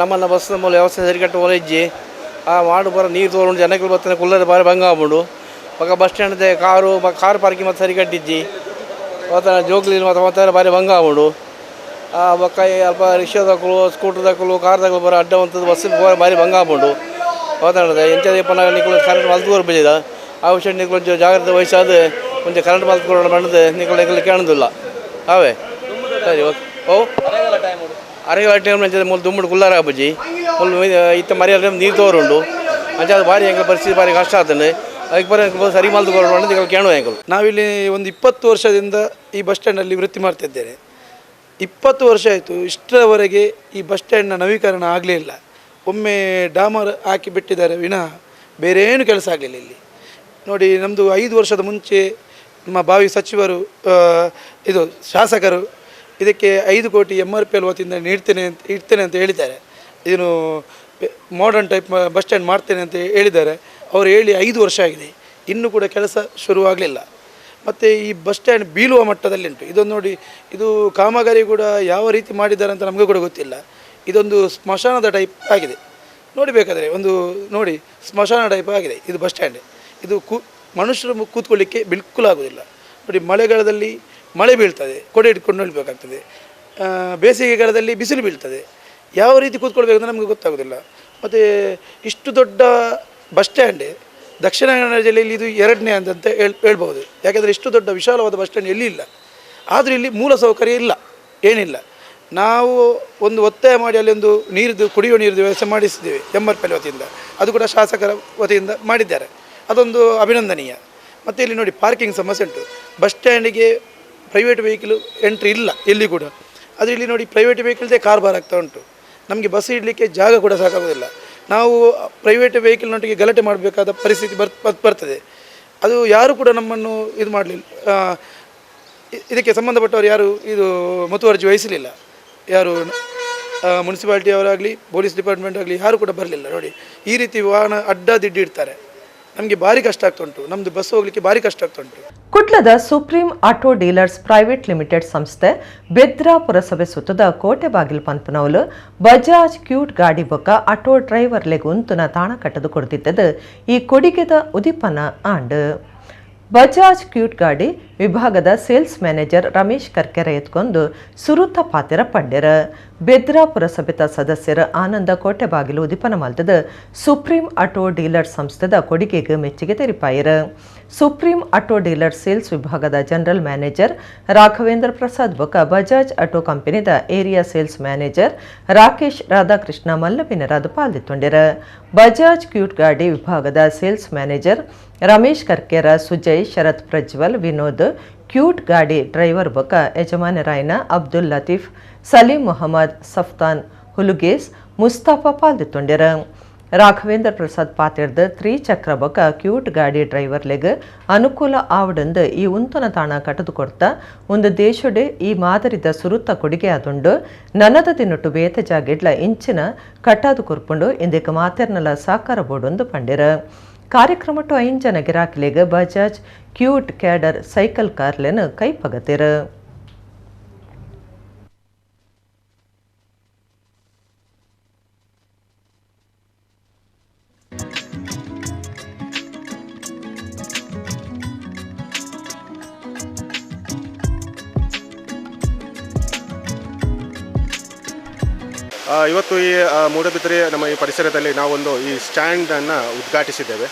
ನಮ್ಮನ್ನ ಬಸ್ ಮೂಲ ವ್ಯವಸ್ಥೆ ಸರಿಕಟ್ಟು ಇಜ್ಜಿ ಆ ಮಾಡು ಬರ ನೀರು ತೋರುಂಡು ಜನಗಳು ಬರ್ತಾನೆ ಕುಲ್ಲರೆ ಬಾರಿ ಭಂಗ ಆಪುಂಡು. ಬೊಕ bus stand car car parking ಮತ್ತು ಸರಿಕಟ್ಟಿಜ್ಜಿ ಮತ್ತು ಜೋಕ್ಲಿ ಮತ್ತು ಮತ್ತೆ ಬಾರಿ ಭಂಗ ಆಪುಂಡು. ಬೊಕ್ಕ ಅಲ್ಪ ರಿಕ್ಷಾದಕ್ಕಲು ಸ್ಕೂಟರ್ದಕ್ಕಲು ಕಾರ್ದಕ್ಕಲು ಬರ ಅಡ್ಡ ಉಂತದ್ದು ಬಸ್ ಬಾರಿ ಭಂಗ ಆಪುಂಡು. ಮಾತಾಡೋದು ಎಂಚ ಪನ್ನಗ ನಿಕುಲು ಕರೆಂಟ್ ಮಲ್ತು ಕೊರ್ಪುಜಿದ ಆ ವಿಷಯ ನಿಕುಲು ಒಂಚೂರು ಜಾಗ್ರತೆ ವಹಿಸಾದ ಒಂಚೂರು ಕರೆಂಟ್ ಮಲ್ತು ಕೊಡೋಣ ಪಂಡದು ನಿಕುಲು ನಿಕುಲು ಕೇಳೋದಿಲ್ಲ ಅವೇ ಸರಿ ಓಕೆ. ಓ ಅರೆಗಾಲ ಟೈಮ್ ಅಂಚ ಮೂಲು ದುಂಬುಡು ಕುಲ್ಲಾರ ಆಪುಜಿ ಮುಲ್ ಇತ್ತ ಮರಿಯಲ್ಲ ನೀರು ತೋರುಂಡು ಅಂಚ ಅದು ಭಾರಿ ಎಂಕಲ್ ಪರಿಸ್ಥಿತಿ ಭಾರಿ ಕಷ್ಟ ಆಗ್ತದೆ. ಅದಕ್ಕೆ ಬರ ಸರಿ ಮಲ್ತು ಕೊಡೋಣ ಪಂಡದು ಕೇಳುವ ಎಂಕಲು. ನಾವಿಲ್ಲಿ ಒಂದು 20 ವರ್ಷದಿಂದ ಈ ಬಸ್ ಸ್ಟ್ಯಾಂಡಲ್ಲಿ ವೃತ್ತಿ ಮಾಡ್ತಿದ್ದೇನೆ. 20 ವರ್ಷ ಆಯಿತು, ಇಷ್ಟರವರೆಗೆ ಈ ಬಸ್ ಸ್ಟ್ಯಾಂಡ್ನ ನವೀಕರಣ ಆಗಲೇ ಇಲ್ಲ. ಒಮ್ಮೆ ಡಾಮರ್ ಹಾಕಿ ಬಿಟ್ಟಿದ್ದಾರೆ ವಿನಃ ಬೇರೇನು ಕೆಲಸ ಆಗಲಿಲ್ಲ ಇಲ್ಲಿ. ನೋಡಿ, ನಮ್ಮದು 5 ವರ್ಷದ ಮುಂಚೆ ನಮ್ಮ ಭಾವಿ ಸಚಿವರು ಇದು ಶಾಸಕರು ಇದಕ್ಕೆ 5 ಕೋಟಿ MRPL ವತಿಯಿಂದ ನೀಡ್ತೇನೆ ಅಂತ ಇಡ್ತೇನೆ ಅಂತ ಹೇಳಿದ್ದಾರೆ. ಇದನ್ನು modern type bus stand ಮಾಡ್ತೇನೆ ಅಂತ ಹೇಳಿದ್ದಾರೆ. ಅವರು ಹೇಳಿ 5 ವರ್ಷ ಆಗಿದೆ, ಇನ್ನೂ ಕೂಡ ಕೆಲಸ ಶುರುವಾಗಲಿಲ್ಲ. ಮತ್ತು ಈ ಬಸ್ ಸ್ಟ್ಯಾಂಡ್ ಬೀಳುವ ಮಟ್ಟದಲ್ಲಿ ಉಂಟು. ಇದೊಂದು ನೋಡಿ, ಇದು ಕಾಮಗಾರಿ ಕೂಡ ಯಾವ ರೀತಿ ಮಾಡಿದ್ದಾರೆ ಅಂತ ನಮಗೂ ಕೂಡ ಗೊತ್ತಿಲ್ಲ. ಇದೊಂದು ಸ್ಮಶಾನದ ಟೈಪ್ ಆಗಿದೆ ನೋಡಿ, ಬೇಕಾದರೆ ಒಂದು ನೋಡಿ, ಸ್ಮಶಾನ ಟೈಪ್ ಆಗಿದೆ ಇದು ಬಸ್ ಸ್ಟ್ಯಾಂಡ್. ಇದು ಮನುಷ್ಯರು ಕೂತ್ಕೊಳ್ಳಿಕ್ಕೆ ಬಿಲ್ಕುಲ್ ಆಗೋದಿಲ್ಲ ನೋಡಿ. ಮಳೆಗಾಲದಲ್ಲಿ ಮಳೆ ಬೀಳ್ತದೆ, ಕೊಡೆ ಇಟ್ಕೊಂಡು ನಿಲ್ಲಬೇಕಾಗ್ತದೆ. ಬೇಸಿಗೆಗಾಲದಲ್ಲಿ ಬಿಸಿಲು ಬೀಳ್ತದೆ. ಯಾವ ರೀತಿ ಕೂತ್ಕೊಳ್ಬೇಕು ಅಂತ ನಮಗೆ ಗೊತ್ತಾಗೋದಿಲ್ಲ. ಮತ್ತು ಇಷ್ಟು ದೊಡ್ಡ ಬಸ್ ಸ್ಟ್ಯಾಂಡ್ ದಕ್ಷಿಣ ಕನ್ನಡ ಜಿಲ್ಲೆಯಲ್ಲಿ ಇದು 2ನೇ ಅಂತ ಹೇಳ್ಬೋದು. ಯಾಕೆಂದರೆ ಇಷ್ಟು ದೊಡ್ಡ ವಿಶಾಲವಾದ ಬಸ್ ಸ್ಟ್ಯಾಂಡ್ ಎಲ್ಲಿ ಇಲ್ಲ. ಆದರೆ ಇಲ್ಲಿ ಮೂಲ ಸೌಕರ್ಯ ಇಲ್ಲ, ಏನಿಲ್ಲ. ನಾವು ಒಂದು ಒತ್ತಾಯ ಮಾಡಿ ಅಲ್ಲಿ ಒಂದು ನೀರಿದ್ದು ಕುಡಿಯುವ ನೀರಿದ್ದು ವ್ಯವಸ್ಥೆ ಮಾಡಿಸಿದ್ದೇವೆ MRPL ವತಿಯಿಂದ. ಅದು ಕೂಡ ಶಾಸಕರ ವತಿಯಿಂದ ಮಾಡಿದ್ದಾರೆ, ಅದೊಂದು ಅಭಿನಂದನೀಯ. ಮತ್ತು ಇಲ್ಲಿ ನೋಡಿ ಪಾರ್ಕಿಂಗ್ ಸಮಸ್ಯೆ ಉಂಟು. ಬಸ್ ಸ್ಟ್ಯಾಂಡಿಗೆ private vehicle entry ಇಲ್ಲ ಎಲ್ಲಿ ಕೂಡ. ಆದರೆ ಇಲ್ಲಿ ನೋಡಿ ಪ್ರೈವೇಟ್ ವೆಹಿಕಲ್ದೇ ಕಾರ್ಬಾರ್ ಆಗ್ತಾ ಉಂಟು. ನಮಗೆ ಬಸ್ ಇಡಲಿಕ್ಕೆ ಜಾಗ ಕೂಡ ಸಾಕಾಗೋದಿಲ್ಲ. ನಾವು ಪ್ರೈವೇಟ್ ವೆಹಿಕಲ್ನೊಟ್ಟಿಗೆ ಗಲಾಟೆ ಮಾಡಬೇಕಾದ ಪರಿಸ್ಥಿತಿ ಬರ್ತದೆ. ಅದು ಯಾರೂ ಕೂಡ ನಮ್ಮನ್ನು ಇದು ಮಾಡಲಿಲ್ಲ. ಇದಕ್ಕೆ ಸಂಬಂಧಪಟ್ಟವರು ಯಾರು ಇದು ಮುತುವರ್ಜಿ ವಹಿಸಲಿಲ್ಲ. ಯಾರು ಮುನ್ಸಿಪಾಲ್ಟಿಯವರಾಗಲಿ ಪೊಲೀಸ್ ಡಿಪಾರ್ಟ್ಮೆಂಟ್ ಆಗಲಿ ಯಾರೂ ಕೂಡ ಬರಲಿಲ್ಲ. ನೋಡಿ, ಈ ರೀತಿ ವಾಹನ ಅಡ್ಡ ದಿಡ್ಡಿ ಇಡ್ತಾರೆ. ನಮಗೆ ಭಾರಿ ಕಷ್ಟ ಆಗ್ತಾ ಉಂಟು. ನಮ್ಮದು ಬಸ್ ಹೋಗಲಿಕ್ಕೆ ಭಾರಿ ಕಷ್ಟ ಆಗ್ತಾ ಉಂಟು. ಕುಡ್ಲದ supreme auto dealers private limited ಸಂಸ್ಥೆ ಬೆದ್ರಾ ಪುರಸಭೆ ಸುತ್ತದ ಕೋಟೆ ಬಾಗಿಲು ಪನ್ಪನವಲು ಬಜಾಜ್ ಕ್ಯೂಟ್ ಗಾಡಿ ಬೊಕ್ಕ ಆಟೋ ಡ್ರೈವರ್ಲೆಗ್ ಉಂತುನ ತಾಣ ಕಟ್ಟದು ಕೊಡ್ತಿದ್ದದು ಈ ಕೊಡಿಗೆದ ಉದಿಪನ ಆಂಡ್. ಬಜಾಜ್ ಕ್ಯೂಟ್ ಗಾಡಿ ವಿಭಾಗದ ಸೇಲ್ಸ್ ಮ್ಯಾನೇಜರ್ ರಮೇಶ್ ಕರ್ಕೆರೆ ಎತ್ಕೊಂಡು ಸುರುತ ಪಾತೆರ ಪಂಡೆರ. ಬೆದ್ರಾ ಪುರಸಭೆತ ಸದಸ್ಯರ ಆನಂದ ಕೋಟೆ ಬಾಗಿಲು ಉದಿಪನ ಮಲ್ತದ supreme auto dealer ಸಂಸ್ಥೆದ ಕೊಡಿಗೆಗೆ ಮೆಚ್ಚುಗೆ ತೆರಿಪಾಯರು. ಸುಪ್ರೀಂ ಆಟೋ ಡೀಲರ್ ಸೇಲ್ಸ್ ವಿಭಾಗದ ಜನರಲ್ ಮ್ಯಾನೇಜರ್ ರಾಘವೇಂದ್ರ ಪ್ರಸಾದ್ ಬೊಕ ಬಜಾಜ್ ಆಟೋ ಕಂಪನಿದ area sales manager Rakesh Radhakrishna ಮಲ್ಲವಿನರಾದ ಪಾಲ್ದಿತ್ತೊಂಡೆರ್. ಬಜಾಜ್ ಕ್ಯೂಟ್ ಗಾಡಿ ವಿಭಾಗದ sales manager Ramesh Karkera, Sujay, Sharath, Prajwal, Vinod, Qute ಗಾಡಿ ಡ್ರೈವರ್ ಬೊಕ ಯಜಮಾನರಾಯನ ಅಬ್ದುಲ್ ಲತೀಫ್, ಸಲೀಂ ಮೊಹಮ್ಮದ್, ಸಫ್ತಾನ್ ಹುಲುಗೇಸ್, ಮುಸ್ತಾಫಾ ಪಾಲ್ದಿತ್ತೊಂಡೆರ್. ರಾಘವೇಂದ್ರ ಪ್ರಸಾದ್ ಪಾತಿರ್ದ್ ತ್ರಿಚಕ್ರ ಬೊಕ ಕ್ಯೂಟ್ ಗಾಡಿ ಡ್ರೈವರ್ಲೆಗ್ ಅನುಕೂಲ ಆವಡಂದು ಈ ಉಂತನ ತಾಣ ಕಟದು ಕೊರ್ತ ಒಂದು ದೇಶಡೆ ಈ ಮಾದರಿದ ಸುರುತ್ತ ಕೊಡುಗೆ ಆದುಂಡು. ನನದ ದಿನೊಟ್ಟು ಬೇತೆ ಜಾಗೆಡ್ಲ ಇಂಚಿನ ಕಟ್ಟಾದು ಕೊರ್ಪುಂಡು, ಇಂದಕ್ಕೆ ಮಾತೆರ್ನಲ ಸಾಕಾರ ಬೋಡೊಂದು ಪಂಡೆರ್. ಕಾರ್ಯಕ್ರಮಟ್ಟು ಐನ್ ಜನ ಗಿರಾಕಿಲೆಗ್ ಬಜಾಜ್ ಕ್ಯೂಟ್ ಕ್ಯಾಡರ್ ಸೈಕಲ್ ಕಾರ್ಲೆನ್ ಕೈಪಗತೆರ್. ಇವತ್ತು ಈ ಮೂಡಬಿದ್ರೆ ನಮ್ಮ ಈ ಪರಿಸರದಲ್ಲಿ ನಾವೊಂದು ಈ ಸ್ಟ್ಯಾಂಡನ್ನು ಉದ್ಘಾಟಿಸಿದ್ದೇವೆ.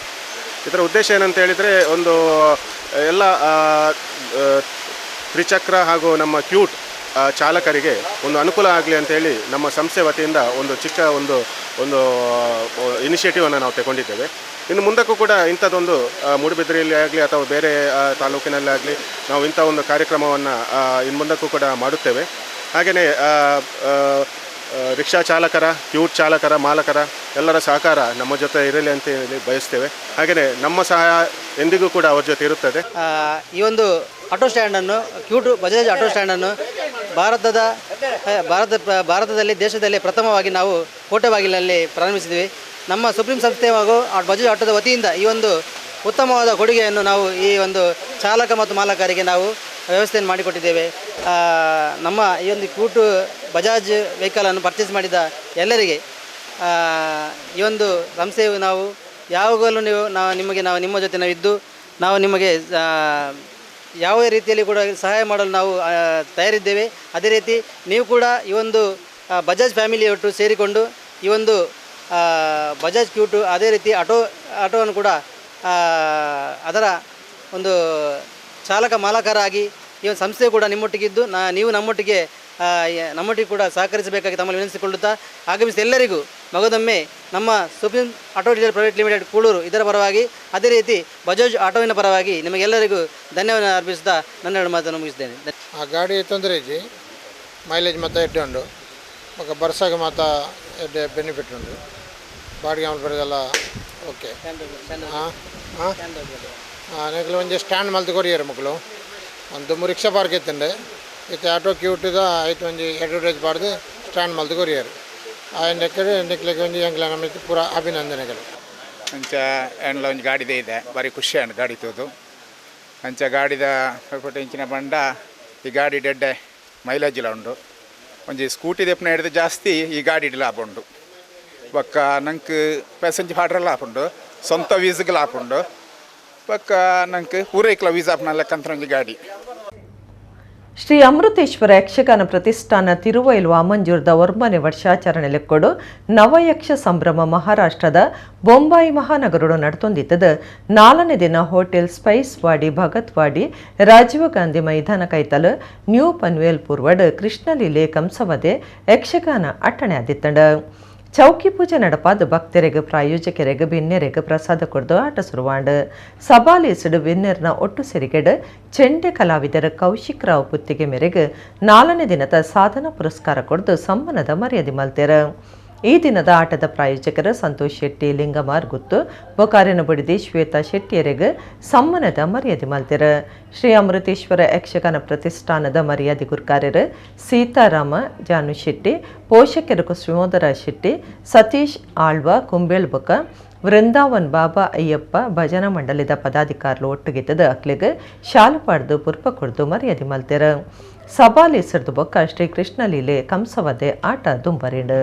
ಇದರ ಉದ್ದೇಶ ಏನಂತ ಹೇಳಿದರೆ, ಒಂದು ಎಲ್ಲ ತ್ರಿಚಕ್ರ ಹಾಗೂ ನಮ್ಮ ಕ್ಯೂಟ್ ಚಾಲಕರಿಗೆ ಒಂದು ಅನುಕೂಲ ಆಗಲಿ ಅಂತೇಳಿ ನಮ್ಮ ಸಂಸ್ಥೆ ವತಿಯಿಂದ ಒಂದು ಚಿಕ್ಕ ಒಂದು ಒಂದು ಇನಿಷಿಯೇಟಿವನ್ನು ನಾವು ತಗೊಂಡಿದ್ದೇವೆ. ಇನ್ನು ಮುಂದಕ್ಕೂ ಕೂಡ ಇಂಥದ್ದೊಂದು ಮೂಡಬಿದ್ರೆಯಲ್ಲಿ ಆಗಲಿ ಅಥವಾ ಬೇರೆ ತಾಲೂಕಿನಲ್ಲಿ ಆಗಲಿ ನಾವು ಇಂಥ ಒಂದು ಕಾರ್ಯಕ್ರಮವನ್ನು ಇನ್ನು ಮುಂದಕ್ಕೂ ಕೂಡ ಮಾಡುತ್ತೇವೆ. ಹಾಗೆಯೇ ರಿಕ್ಷಾ ಚಾಲಕರ, ಕ್ಯೂಟ್ ಚಾಲಕರ, ಮಾಲಕರ ಎಲ್ಲರ ಸಹಕಾರ ನಮ್ಮ ಜೊತೆ ಇರಲಿ ಅಂತ ಹೇಳಿ ಬಯಸ್ತೇವೆ. ಹಾಗೆಯೇ ನಮ್ಮ ಸಹಾಯ ಎಂದಿಗೂ ಕೂಡ ಅವರ ಜೊತೆ ಇರುತ್ತದೆ. ಈ ಒಂದು ಆಟೋ ಸ್ಟ್ಯಾಂಡನ್ನು, ಕ್ಯೂಟ್ ಬಜಾಜ್ ಆಟೋ ಸ್ಟ್ಯಾಂಡನ್ನು ಭಾರತದಲ್ಲಿ ದೇಶದಲ್ಲಿ ಪ್ರಥಮವಾಗಿ ನಾವು ಕೋಟೆ ಬಾಗಿಲಲ್ಲಿ ಪ್ರಾರಂಭಿಸಿದ್ವಿ. ನಮ್ಮ ಸುಪ್ರೀಂ ಸಂಸ್ಥೆ ಹಾಗೂ ಬಜಾಜ್ ಆಟೋದ ವತಿಯಿಂದ ಈ ಒಂದು ಉತ್ತಮವಾದ ಕೊಡುಗೆಯನ್ನು ನಾವು ಈ ಒಂದು ಚಾಲಕ ಮತ್ತು ಮಾಲಕರಿಗೆ ನಾವು ವ್ಯವಸ್ಥೆಯನ್ನು ಮಾಡಿಕೊಟ್ಟಿದ್ದೇವೆ. ನಮ್ಮ ಈ ಒಂದು ಕ್ಯೂಟ್ ಬಜಾಜ್ ವೆಹಿಕಲನ್ನು ಪರ್ಚೇಸ್ ಮಾಡಿದ ಎಲ್ಲರಿಗೆ ಈ ಒಂದು ಸಂಸ್ಥೆಯು ನಾವು ಯಾವಾಗಲೂ ನೀವು ನಾವು ನಿಮಗೆ ನಾವು ನಿಮ್ಮ ಜೊತೆ ನಾವಿದ್ದು ನಾವು ನಿಮಗೆ ಯಾವುದೇ ರೀತಿಯಲ್ಲಿ ಕೂಡ ಸಹಾಯ ಮಾಡಲು ನಾವು ತಯಾರಿದ್ದೇವೆ. ಅದೇ ರೀತಿ ನೀವು ಕೂಡ ಈ ಒಂದು ಬಜಾಜ್ ಫ್ಯಾಮಿಲಿಯೊಟ್ಟು ಸೇರಿಕೊಂಡು ಈ ಒಂದು ಬಜಾಜ್ ಕ್ಯೂಟು ಅದೇ ರೀತಿ ಆಟೋವನ್ನು ಕೂಡ ಅದರ ಒಂದು ಚಾಲಕ ಮಾಲಕರಾಗಿ ಈ ಒಂದು ಸಂಸ್ಥೆ ಕೂಡ ನಿಮ್ಮೊಟ್ಟಿಗಿದ್ದು ನೀವು ನಮ್ಮೊಟ್ಟಿಗೆ ಕೂಡ ಸಹಕರಿಸಬೇಕಾಗಿ ತಮ್ಮಲ್ಲಿ ವಿನಂತಿಸಿಕೊಳ್ಳುತ್ತಾ ಆಗಮಿಸಿದ ಎಲ್ಲರಿಗೂ ಮಗದೊಮ್ಮೆ ನಮ್ಮ supreme auto dealer private limited Kulur ಇದರ ಪರವಾಗಿ, ಅದೇ ರೀತಿ ಬಜಾಜ್ ಆಟೋವಿನ ಪರವಾಗಿ ನಿಮಗೆಲ್ಲರಿಗೂ ಧನ್ಯವಾದ ಅರ್ಪಿಸುತ್ತಾ ನನ್ನ ಎರಡು ಮಾತನ್ನು ಮುಗಿಸಿದ್ದೇನೆ. ಆ ಗಾಡಿ ತೊಂದರೆ ಇಜ್ಜಿ, ಮೈಲೇಜ್ ಮತ್ತು ಎಡ್ಡೆ ಉಂಡು, ಬೊಕ ಬರ್ಸಾಗ ಮಾತ ಎಡ್ಡೆ ಬೆನಿಫಿಟ್ ಉಂಡು, ಬಾಡಿಗೆ ಬರೋದೆಲ್ಲ ಓಕೆ. ಹಾಂ ಹಾಂ ನೆಕ್ಲು ಒಂಜಿ ಸ್ಟ್ಯಾಂಡ್ ಮಲ್ತ್ ಕೊರಿಯರ್ ಮಕ್ಕಳು ಒಂದು ರಿಕ್ಷಾ ಪಾರ್ಕ್ ಇತ್ತಂಡೆ ಇತ್ತೆ ಆಟೋ ಕ್ಯೂಟಿದ ಐತು ಒಂಜಿ ಅಡ್ವರ್ಟೈಸ್ ಪಾಡ್ದು ಸ್ಟ್ಯಾಂಡ್ ಮಲ್ತ್ ಕೊರಿಯರ್ ಆಯ್ ನೆಕ್ಕಡೆ ನೆಕ್ಲೆಗ್ ಒಂಜಿ ಎಂಕ್ಲ ನಮ್ಮ ಪೂರ ಅಭಿನಂದನೆಗಳು. ಅಂಚ ಎಂಡ್ಲ ಒಂಜಿ ಗಾಡಿದೇ ಇದೆ, ಭಾರಿ ಖುಷಿ ಆಂಡ್ ಗಾಡಿ ತೂದು. ಅಂಚ ಗಾಡಿದ ಪೈಪೋಟ ಇಂಚಿನ ಬಂಡ ಈ ಗಾಡಿ ಡೆಡ್ಡೆ ಮೈಲೇಜ್ಲ ಉಂಡು. ಒಂಜಿ ಸ್ಕೂಟಿ ದೆಪ್ಪನ ಹಿಡಿದು ಜಾಸ್ತಿ ಈ ಗಾಡಿ ಲಾಭ ಉಂಡು. ಬೊಕ್ಕ ನಂಕ್ ಪ್ಯಾಸೆಂಜರ್ ಪಾಡ್ರೆ ಲಾಭ ಉಂಡು, ಸ್ವಂತ ವೀಸ್ಗೆ ಲಾಭ ಉಂಡು. ಬೊಕ್ಕ ನಂಕ್ ಪೂರೈಕ್ಲ ವೀಸ್ ಆಪುನ ಲೆಕ್ಕಂತ ಒಂಜಿ ಗಾಡಿ. ಶ್ರೀ ಅಮೃತೇಶ್ವರ ಯಕ್ಷಗಾನ ಪ್ರತಿಷ್ಠಾನ ತಿರುವೈಲು ವಾಮಂಜೂರ್ದ 9ನೇ ವರ್ಷಾಚರಣೆ ಲೆಕ್ಕೊಡು ನವಯಕ್ಷ ಸಂಭ್ರಮ ಮಹಾರಾಷ್ಟ್ರದ ಬೊಂಬಾಯಿ ಮಹಾನಗರಡು ನಡತೊಂದಿತ್ತದ. 4ನೇ ದಿನ ಹೋಟೆಲ್ ಸ್ಪೈಸ್ ವಾಡಿ ಭಗತ್ವಾಡಿ ರಾಜೀವ್ ಗಾಂಧಿ ಮೈದಾನ ಕೈತಲ್ ನ್ಯೂ ಪನ್ವೇಲ್ ಪೂರ್ವಡ್ ಕೃಷ್ಣಲೀಲೆ ಕಂಸವದೆ ಯಕ್ಷಗಾನ ಅಟ್ಟಣೆ ಆದಿತ್ತಂಡ. ಚೌಕಿ ಪೂಜೆ ನಡಪಾದ ಭಕ್ತರಿಗೆ ಪ್ರಾಯೋಜಕರಿಗೆ ಬಿನ್ನೆರೆಗೆ ಪ್ರಸಾದ ಕೊಡ್ದು ಆಟ ಸುರುವಾಂಡ್. ಸಬಾಲೇಸಡು ಬಿನ್ನೆರ್ನ ಒಟ್ಟು ಸೆರಿಗೆಡ್ ಚೆಂಡೆ ಕಲಾವಿದರ ಕೌಶಿಕ್ ರಾವ್ ಪುತ್ತಿಗೆ ಮೇರೆಗೆ 4ನೇ ದಿನದ ಸಾಧನಾ ಪುರಸ್ಕಾರ ಕೊಡ್ದು ಸಮ್ಮಾನದ ಮರ್ಯಾದೆ ಮಲ್ತೆರ. ಈ ದಿನದ ಆಟದ ಪ್ರಾಯೋಜಕರು ಸಂತೋಷ್ ಶೆಟ್ಟಿ ಲಿಂಗಮಾರ್ ಗುತ್ತು ಬೊಕಾರಿನ ಬಡಿದಿ ಶ್ವೇತಾ ಶೆಟ್ಟಿಯರಿಗೆ ಸಮ್ಮಾನದ ಮರ್ಯಾದೆ ಮಲ್ತೆರ. ಶ್ರೀ ಅಮೃತೇಶ್ವರ ಯಕ್ಷಗಾನ ಪ್ರತಿಷ್ಠಾನದ ಮರ್ಯಾದೆ ಗುರ್ಕಾರ್ಯರು ಸೀತಾರಾಮ ಜಾನು ಶೆಟ್ಟಿ, ಪೋಷಕರು ಶ್ರೀಮೋದರ ಶೆಟ್ಟಿ, ಸತೀಶ್ ಆಳ್ವ ಕುಂಬೇಳ್ ಬೊಕ ವೃಂದಾವನ್ ಬಾಬಾ ಅಯ್ಯಪ್ಪ ಭಜನಾ ಮಂಡಳಿದ ಪದಾಧಿಕಾರಿಗಳು ಒಟ್ಟುಗಿತ್ತದ ಅಕ್ಲಿಗೆ ಶಾಲು ಪಾಡ್ದು ಪುರ್ಪ ಕೊಡ್ದು ಮರ್ಯಾದೆ ಮಲ್ತೆರ. ಸಬಾಲೇಸರ್ದು ಬೊಕ್ಕ ಶ್ರೀ ಕೃಷ್ಣಲೀಲೆ ಕಂಸವದೆ ಆಟ ದುಂಬರಿಂಡು.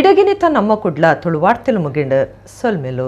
ಇಡಗಿನಿತ ನಮ್ಮ ಕುಡ್ಲ ತುಳುವಾರ್ತೆಲು ಮುಗಿಂಡ್. ಸೊಲ್ಮೆಲು.